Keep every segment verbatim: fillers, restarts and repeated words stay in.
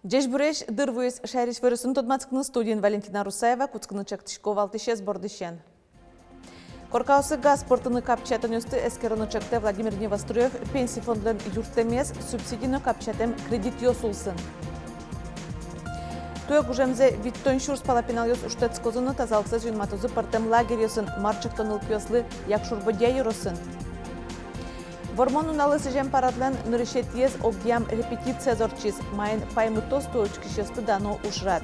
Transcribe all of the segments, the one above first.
Ӟечбуресь! Дыр вуиз шаерысь иворъёсын тодматскыны. Студиын Валентина Русаева. Кутскыны чектӥсько валтӥсез бордысен. Коркаосы газ пыртыны капчиятонъёсты эскерыны чектэ Владимир Невоструев. Пенси фондлэн юрттэмез субсиди но капчиятэм кредитъёс улсын. Туэ гужемзэ витьтон сюрс пала пиналъёс шутэтскозы но тазалыксэс юнматозы пӧртэм лагерьёсын. Мар чекто нылпиослы Якшур-Бӧдья ёросын? Вормон нуналлы сӥзем парадлэн нырысетӥез огъям репетициез ортчиз. Маин паймытоз, туэ учкисьёсты дано ужрад.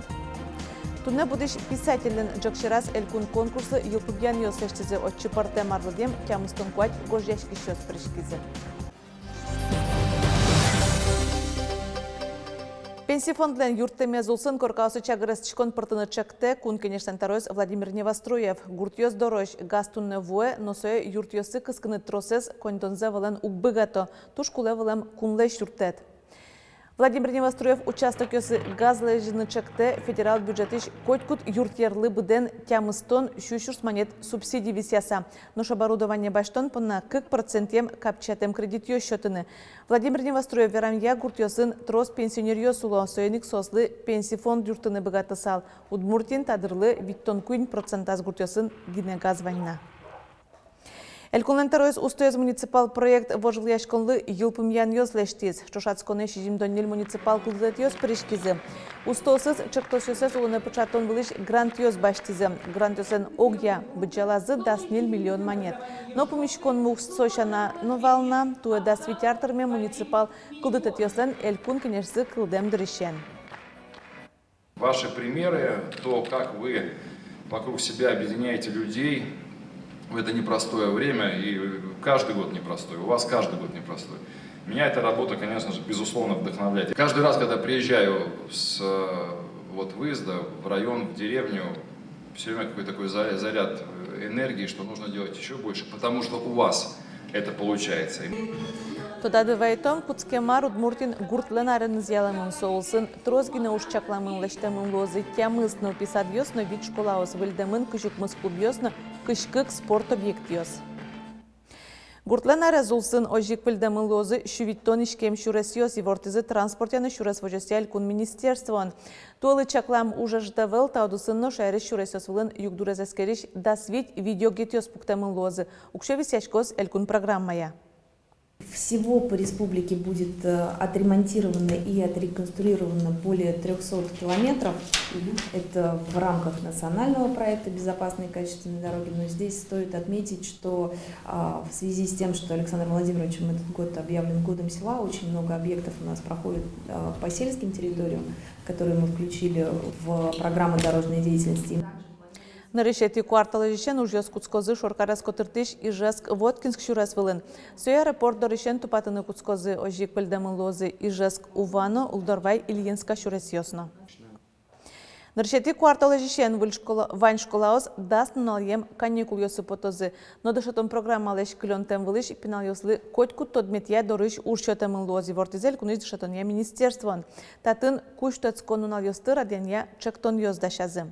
Туннэ будӥсь писательлэн ӝӧк сьӧраз элькун конкурслы йылпумъянъёс лэсьтӥзы. Отчы пӧртэм арлыдъем тямыстон куать гожъяськисьёс пыриськизы. Пенси фондлэн юрттэмез улсын коркаосы чагыр эстӥськон пыртыны чектэ Кун Кенешлэн тӧроез Владимир Невоструев. Гуртъёс дорозь газ туннэ вуэ, но сое юртъёсы кыскыны тросэз коньдонзэ вылэм уг быгато, туж кулэ вылэм кунлэсь юрттэт. Владимир Невоструев участокъёсы газ лэзьыны чектэ федерал бюджетысь котькуд юртъерлы быдэн тямыстон сю сюрс манет субсиди висъяса. Нош оборудование басьтон понна кык процентъем капчиятэм кредитъёс сётыны. Владимир Невоструев верамъя, гуртъёсын трос пенсионеръёс уло, соин ик соослы пенси фонд юрттыны быгатысал. Удмуртиын та дырлы витьтон куинь процентаз гуртъёсын гинэ газ вань на. Элькунлэн тӧроез устоез муниципал проект вожвылъяськонлы йылпумъянъёс лэсьтӥз. Ӵошатсконэ сизьымдон ньыль муниципал кылдытэтъёс пыриськизы. Устоосыз чектосъёссэс улонэ пыӵатон вылысь грантъёс басьтӥзы. Грантъёслэн огъя быдӟалазы дас ньыль миллион манет. Но пумиськон мугъёс со сяна но вал на. Туэ дас вить ар тырме муниципал кылдытэтъёслэн Элькун Кенешсы кылдэм дырысен. Ваши примеры, то, как вы вокруг себя объединяете людей в это непростое время, и каждый год непростой, у вас каждый год непростой. Меня эта работа, конечно же, безусловно вдохновляет. Каждый раз, когда приезжаю с э, вот выезда в район, в деревню, все время какой-то такой за- заряд э, энергии, что нужно делать еще больше, потому что у вас это получается. Тодады вайтом, кутскем ар Удмуртиын Гуртлэн ареныз ялэмын. Со улсын трос гинэ уж чакламын. Лэсьтэмын луозы тямыс нылпи садъёс но вить школаос, выльдэмын кызь укмыс клубъёс но кызь кык спорт объектъёс. Гуртлэн арез улсын озьы ик выльдэмын луозы сю витьтон иськем сюресъёс, ивортӥзы транспортъя но сюрес возёсъя элькун министерствоын. Туэлы чаклам уж ӧжыт ӧвӧл. Та удысын но шаерысь сюресъёс вылын югдурез эскерись дас вить видеогетъёс пуктэмын луозы. Уксё висъяськоз элькун программая. Всего по республике будет э, отремонтировано и отреконструировано более трёхсот километров. Это в рамках национального проекта «Безопасные и качественные дороги». Но здесь стоит отметить, что а, в связи с тем, что Александр Владимирович, этот год объявлен годом села, очень много объектов у нас проходит а, по сельским территориям, которые мы включили в программу дорожной деятельности. Нырысетӥ куартолэзьысен ужъёс кутскозы шоркарез котыртӥсь Ижевск-Воткинск сюрес вылын. Сое аэропорт дорысен тупатыны кутскозы. Озьы ик выльдэмын луозы Ижевск-Ува но Улдорвай-Ильинска сюресъёс но. Нырысетӥ куартолэзьысен выль школа, вань школаос дас нуналъем каникулъёсы потозы. Но дышетон программалэсь кылёнтэм вылысь пиналъёслы котькуд тодметъя дорысь уж сётэмын луоз, ивортӥз элькунысь дышетонъя министерствоын. Татын кузь шутэтскон нуналъёсты радъянъя чектонъёс дасязы.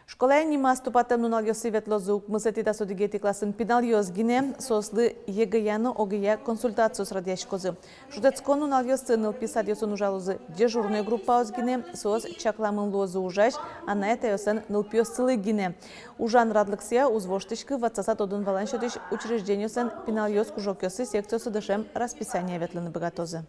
Школае нимаз тупатэм нуналъёсы ветлозы укмысэтӥ-дас одӥгетӥ классын пиналъёс гинэ. Соослы ЕГЭ-я но ОГЭ-я консультациос радъяськозы. Шутэтскон нуналъёсы нылпи садъёсын ужалозы дежурной группаос гинэ. Соос чакламын луозы ужась анай-атайёслэн нылпиоссылы гинэ. Ужан радлыксыя уз воштӥськы. Ватсаса тодон-валан сётӥсь учреждениосын пиналъёс кружокъёсы, секциосы дышем расписание ветлыны быгатозы.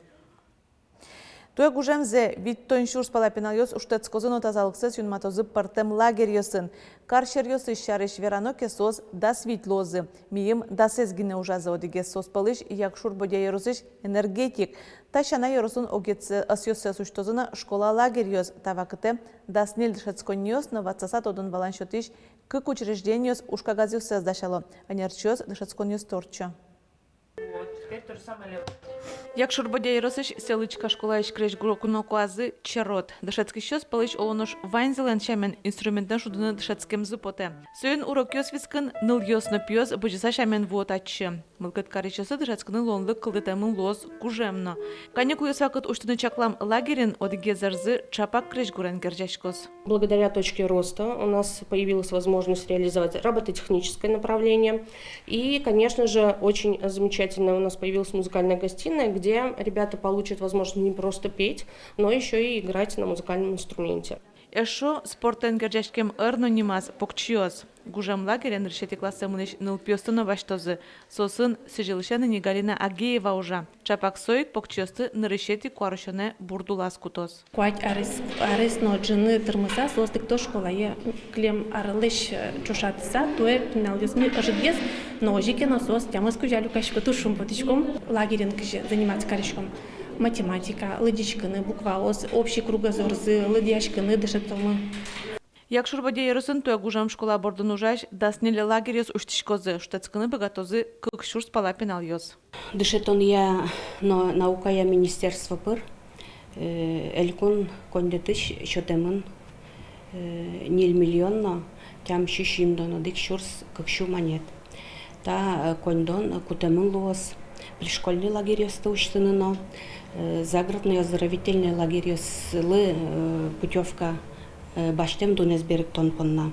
Туэ гужемзэ витьтон сюрс пала пиналъёс шутэтскозы но тазалыксэс юнматозы пӧртэм лагерьёсын. Кар сьӧръёсысь сярысь верано ке, соос дас вить луозы. Мийым дасэз гинэ ужазы. Одӥгез соос пӧлысь Якшур-Бӧдья ёросысь «Энергетик». Та сяна ёросын огез ӧсъёссэс усьтозы на школа лагерьёс. Та вакытэ дас ньыль дышетсконниос но ватсаса тодон-валан сётӥсь кык учреждениос ужкагазъёссэс дасяло. Ӧнерчиос дышетсконъёсты ортчо. Вот, теперь то же самое лево. Якшур-Бӧдья ёросысь Селычка школаысь крезьгур куно куазы черод. Дышетскисьёс пӧлысь оло нош ваньзылэн сямен инструментлэн шудыны дышетскемзы потэ. Соин урокъёс вискын нылъёс но пиос бызьыса сямен вуо татчы. Мылкыд карисьёслы дышетскыны луонлык кылдытэмын луоз гужем но. Каникулъёс вакыт усьтыны чаклам лагерьын одӥгез ӧрзы ӵапак крезьгурен герӟаськоз. Благодаря точке роста у нас появилась возможность реализовать робототехническое направление. И, конечно же, очень замечательно у нас появилась музыкальная гостиная, где ребята получат возможность не просто петь, но ещё и играть на музыкальном инструменте. Эшшо спортэн герӟаськем ӧр но нимаз — покчиос. Гужем лагерен нырысетӥ классэ мынӥсь нылпиосты но басьтозы. Соосын сӥзьылысен ини Галина Агеева ужа. Ӵапак со ик покчиосты нырысетӥ куарусёнэ бурд улаз кутоз. Куать арес, арес но ӝыны тырмыса, соос лыкто школае. Кылем арлэсь, э, ӵошатыса, туэ пиналъёсмы ӧжытгес, но озьы ке но соос тямыс кузя люкасько, туж шумпотӥськом. Лагерьын кызьы заниматься кариськом: математика, лыдӟиськыны, букваос, общий кругозорзы, лыдъяськыны дышетомы. Якшур-Бӧдья ёросын туэ гужем школа бордын ужась дас ньыль лагерьёс усьтӥськозы, шутэтскыны быгатозы кык сюрс пала пиналъёс. Дышетонъя но наукая министерство пыр, э, элькун коньдэтысь сётэмын, э, ньыль миллион но тямыс сю сизьымдон одӥг сюрс кык сю манет. Та, э, коньдон, э, кутэмын луоз пришкольный лагерьёсты усьтыны но, э, загородный оздоровительный лагерьёслы, э, путёвка, э, басьтэм дунэз берыктон понна.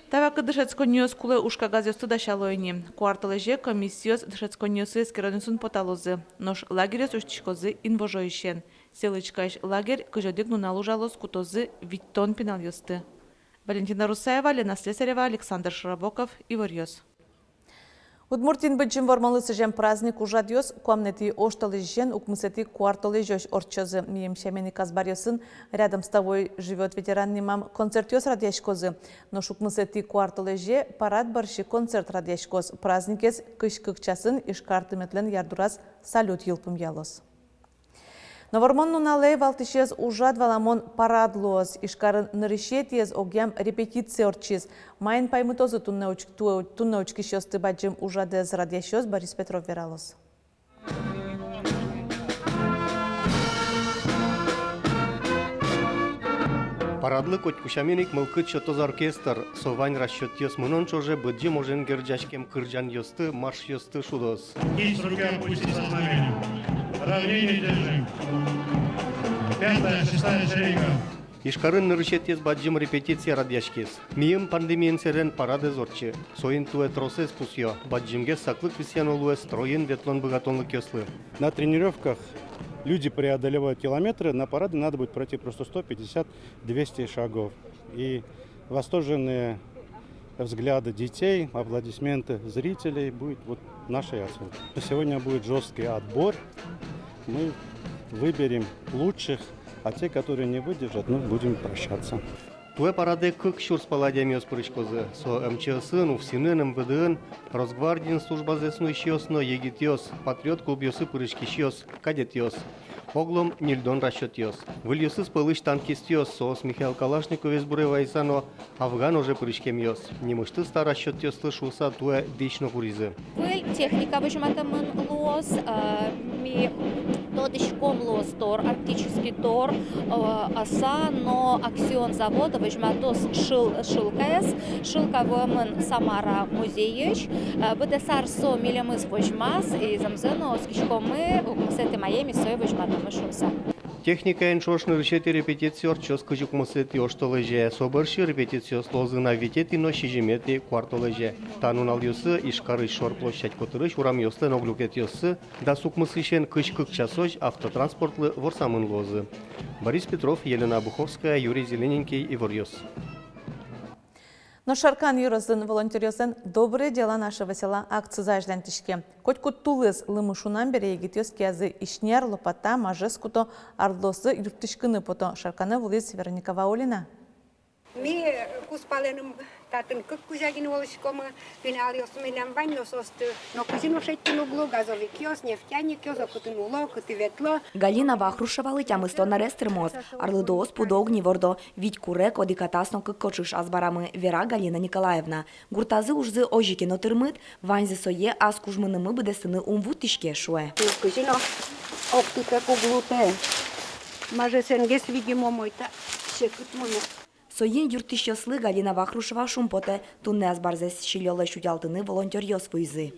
Та вакыт дышетсконниос кулэ ужкагазъёсты дасяло ини. Куартолэзе комиссиос дышетсконниосы эскеронъёсын поталозы. Нош лагерьёс усьтӥськозы инвожоысен. Селычкаысь лагерь кызь одӥг нунал ужалоз, кутозы витьтон пиналъёсты. Валентина Русаева, Лена Слесарева, Александр Широбоков, «Иворъёс». Удмуртиын Быдӟым Вормонлы сӥзем праздник ужрадъёс куамынэтӥ оштолэзьысен укмысэтӥ куартолэзёзь ортчозы. Мимала сямен ик азбаръёсын «Рядом с тобой живёт ветеран» нимам концертъёс радъяськозы. Нош укмысэтӥ куартолэзе парад бӧрсьы концерт радъяськоз. Праздникез кызь кык часын Ижкар тыметлэн ярдураз салют йылпумъялоз. Но Вормон нуналэ валтӥсез ужрад валамон парад луоз. Ижкарын нырысетӥез огъям репетиция ортчиз. Маин паймытозы туннэ учк-, туэ-, туннэ учкисьёсты бадӟым ужрадэз радъясьёс, Борис Петров вералоз. Парадлы котьку сямен ик мылкыд сётоз оркестр. Со вань расчётъёс мынон ӵоже Быдӟым ожен герӟаськем кырӟанъёсты, маршъёсты шудоз. Кисть руке опусти со знаменем. Равнение держим. Пятая, шестая шеренга. Ижкарын нырысетӥез бадӟым репетиция радъяськиз. Мимала пандемиен сэрен парад ӧз ортчы. Соин туэ тросэз пусъё. Бадӟымгес саклык висъяно луэ стройын ветлон быгатонлыкъёслы. На тренировках люди преодолевают километры, на параде надо будет пройти просто сто пятьдесят, двести шагов. И восторженные взгляды детей, аплодисменты зрителей будет вот нашей оценкой. Сегодня будет жёсткий отбор. Мы выберем лучших, а те, которые не выдержат, ну, будем прощаться. Туэ парадэ кык сюрс пала адямиос пыриськозы. Со МЧС-ын, УФСИН-ын, МВД-ын, Росгвардиын службазэс нуисьёс но егитъёс, патриот клубъёсы пыриськисьёс, кадетъёс. Оглом ньыльдон расчётъёс. Выльёсыз пӧлысь танкистъёс, соос Михаил Калашниковез буре вайыса но Афган оже пыриськемъёс. Нимысьтыз та расчётъёслы шуыса туэ дӥсь но куризы. Выль техника возьматэмын луоз, э, ми тодӥськом луоз тор, арктический тор, э, аса но «Аксион» завод возьматоз шыл-, шылкаез. Шылка вуэмын Самара музейысь. Э, быдэс ар со милемыз возьмаз, и зэмзэ но оскиськомы, укмысэтӥ мае ми сое возьматомы шуыса. Техникаен ӵош нырысетӥ репетиция ортчоз кызь укмысэтӥ оштолэзе. Со бӧрсьы репетициос луозы на витетӥ но сизьыметӥ куартолэзе. Та нуналъёсы Ижкарысь Шор площадь котырысь урамъёслэн ог люкетъёссы дас укмысысен кызь кык часозь автотранспортлы ворсамын луозы. Борис Петров, Елена Обуховская, Юрий Зелененький, «Иворъёс». Но Шаркан ёросын волонтёръёслэн «Добрые дела нашего села» акцизы азьланьтӥське. Котькуд тулыс лымы шунам бере егитъёс киязы ишнер, лопата, мажес куто, арлыдослы юрттӥськыны пото. Шарканэ вуылӥз Вероника Ваулина. Ми кузпалэным Татын кык кузя гинэ улӥськомы, пиналъёс милям вань, но соосты но кызьы но шедьтыны уг лу, газовикъёс, нефтяникъёс, окытын уло, окытӥ ветло. Галина Вахрушевалы тямыстон арес тырмоз, арлыдоос пудо уг ни вордо, вить курек, одӥг атас но кык кочыш азбарамы, вера Галина Николаевна. Гуртазы ужзы озьы ке но тырмыт, ваньзы сое ас кужмынымы быдэстыны ум вуттӥське, шуэ. Кызьы но октытэк уг луэ. Мажесэнгес, видимо, мойта секыт мыно. Соин юрттӥсьёслы Галина Вахрушева шумпотэ, туннэ азбарзэс сӥлёлэсь утялтыны волонтёръёс вуизы.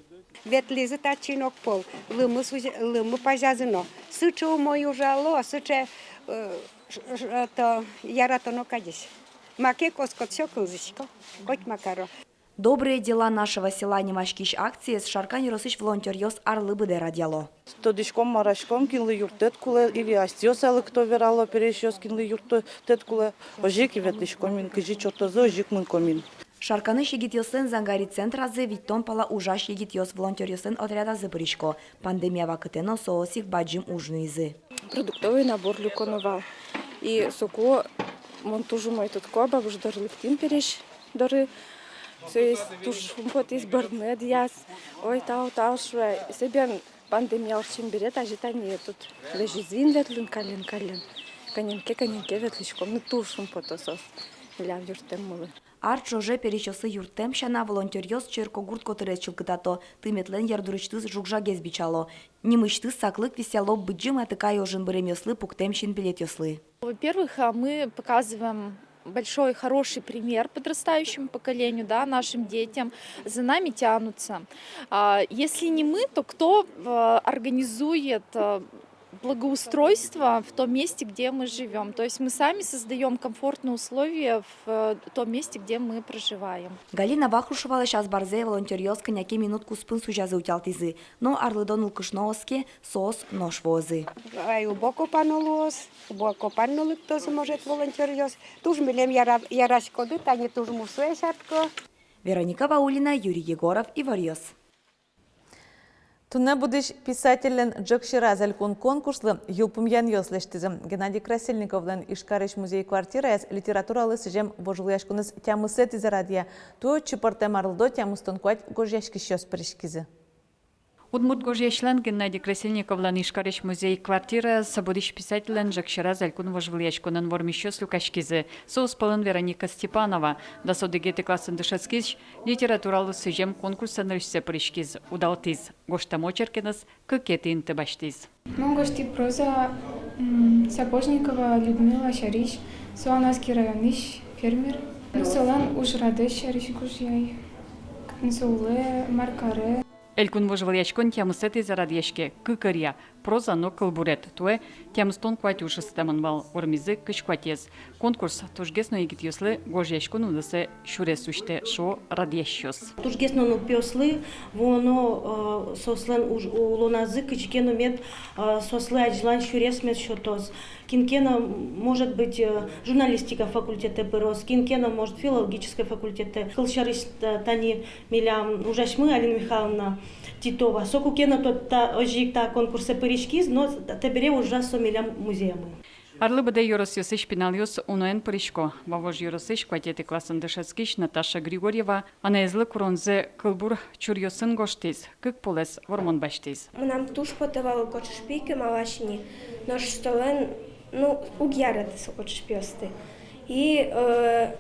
Ветлӥзы татчы но огпол, лымы сузе-, лымы пазязы но. Сыӵе умой ужало, сыӵе, э, ш-, ш-, это, яратоно кадесь. Маке кошкод, всё кылзӥсько, коть ма каро. «Добрые дела нашего села» нимаськись акциез Шаркан ёросысь волонтёръёс арлы быдэ радъяло. Тодӥськом, мараськом, кинлы юрттэт кулэ, или асьсэос али кытӥ верало, пересьёс, кинлы юрттэт кулэ. Озьы ик ветлӥськом ини, кызьы чотозы, озьы ик мынӥськом ини. Шарканысь егитъёслэн «Зангари» центразы витьтон пала ужась егитъёс волонтёръёслэн отрядазы пырисько. Пандемия вакытэ но соос ик бадӟым уж нуизы. Продуктовый набор люконо вал. И соку мон туж умой тодӥсько, бабуш доры лыктӥм, пересь доры. Соиз туж шумпотӥз, бӧрыны ӧдъяз. Ой, тау, тау, шуэ. Собере пандемия ортчем бере тазьы тани тут лэзизы ини ветлыны каллен, каллен. Кӧня ке, кӧня ке ветлӥськом, но туж шумпото соос милям юрттэммылы. Ар ӵоже пересьёслы юрттэм сяна волонтёръёс черкогурт котырез чылкытато, тыметлэн ярдурысьтыз жуг-жагез бичало. Нимысьтыз саклык висъяло Быдӟым Атыкай ожын быремъёслы пуктэм синпелетъёслы. Во-первых, а, мы показываем большой, хороший пример подрастающему поколению, да, нашим детям. За нами тянутся. А если не мы, то кто, э, организует, э, благоустройство в том месте, где мы живём? То есть мы сами создаём комфортные условия в, э, том месте, где мы проживаем. Галина Вахрушевалэсь азбарзэ волонтёръёс кӧня ке минут куспын сузязы, утялтӥзы. Но арлыдо нылкышно оске, соос нош вуозы. Ай, убо копано луоз, убо копано лыктозы, может, волонтёръёс. Туж милем яра-, яраськоды, тани туж мусо эшатко. Вероника Ваулина, Юрий Егоров, «Иворъёс». Туннэ будӥсь писательлэн ӝӧк сьӧраз элькун конкурслы йылпумъянъёс лэсьтӥзы. Геннадий Красильниковлэн Ижкарысь музей-квартираез литературалы сӥзем вожвылъяськонэз тямысэтӥзэ радъя. Туэ отчы пӧртэм арлыдо тямыстон куать гожъяськисьёс пыриськизы. Удмурт гожъясьлэн Геннадий Красильниковлэн Ижкарысь музей-квартираез будӥсь писательлэн ӝӧк сьӧраз элькун вожвылъяськонын вормисьёс люкаськизы. Соос пӧлын Вероника Степанова, дас одӥгетӥ классын дышетскись, литературалы сӥзем конкурсэ нырысьсэ пыриськиз, удалтӥз. Гожтэм очеркеныз кыкетӥ инты басьтӥз. Мон гожтӥ проза, м, Сапожникова Людмила сярысь, со Анаски районысь фермер. Ну, солэн ужрадэз сярысь гожъяй. Кытын со улэ, мар каре. Элькун вожвылъяськон тямысэтӥзэ радъяське, кык ӧръя: проза но кылбурет. Туэ тямыстон куать уж ыстэмын вал, вормизы кызь куатез. Конкурс тужгес но егитъёслы гожъяськон удысэ сюрес усьтэ, шуо радъясьёс. Тужгес но нылпиослы вуоно, э, соослэн уж-, улоназы кызьы ке но мед, э, соослы азьлань сюрес мед сётоз. Кин ке но, может быть, э, журналистика факультетэ пыроз, кин ке но, может, филологической факультетэ. Кылсярысь, та-, тани милям ужасьмы Алина Михайловна Титова. Соку ке но та, озьы ик та конкурсэ пыриськиз, но т-, табере ужа со милям музеямы. Арлы быдэ ёросъёсысь пиналъёс уноен пырисько. Вавож ёросысь куатетӥ классын дышетскись Наташа Григорьева анаезлы куронзэ кылбур чуръёсын гожтӥз, кык полэс вормон басьтӥз. Мынам туж потэ вал кочышпи кемалась ини, нош солэн, ну, уг яраты со кочышпиосты. И, э,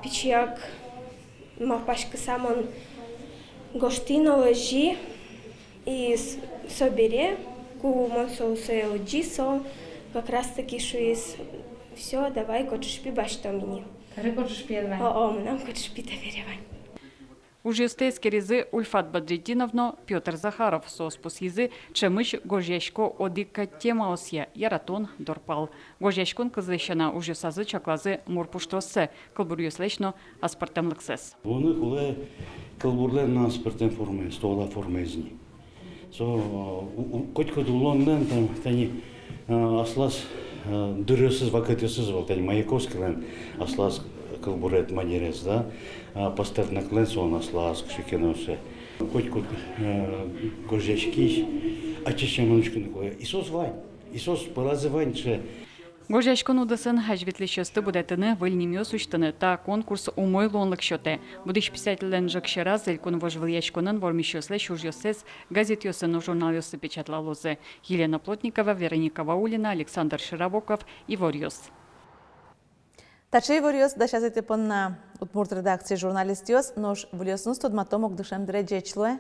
пичияк малпаськыса мон гожтӥ но лэзи. И с-, собере, ку мон со, сое лыдӟи, со как раз-таки шуиз: «Всё, давай кочышпи басьтом ини». Табере кочышпиед вань? О-о, мынам кочышпи табере вань. Ужъёсты эскеризы Ульфат Бадретдинов но Пётр Захаров. Соос пусйизы: ӵемысь гожъясько одӥг кадь темаосъя: яратон, дорпал. Гожъяськон кылзэ сяна, ужъёсазы чаклазы мур пуштроссэ, кылбуръёслэсь но аспӧртэмлыксэс. Луыны кулэ кылбурлэн но аспӧртэм формаез, туала формаез ни. Со, у-, у-, котькуд улонлэн та-, тани, а, аслаз, а, дыръёсыз, вакытъёсыз вал. Тани Маяковскийлэн аслаз кылбурет, манерез, да, а, Пастернаклэн солэн аслаз кыӵе ке но сое. Котькуд, а, гожъяськись ачиз сямен учкыны кулэ. И соос вань, и соос пӧлазы вань сыӵе. Гожъяськон удысын азьветлӥсьёсты будэтыны, выль нимъёс усьтыны та конкурс умой луонлык сётэ. Будӥсь писательлэн ӝӧк сьӧраз элькун вожвылъяськонын вормисьёслэсь ужъёссэс газетъёсы но журналъёсы печатлалозы. Елена Плотникова, Вероника Ваулина, Александр Широбоков, «Иворъёс». Таӵе иворъёс дасязы тӥ понна удмурт редакциысь журналистъёс. Нош выльёсыныз тодматом ук дышем дыре. Ӟеч луэ.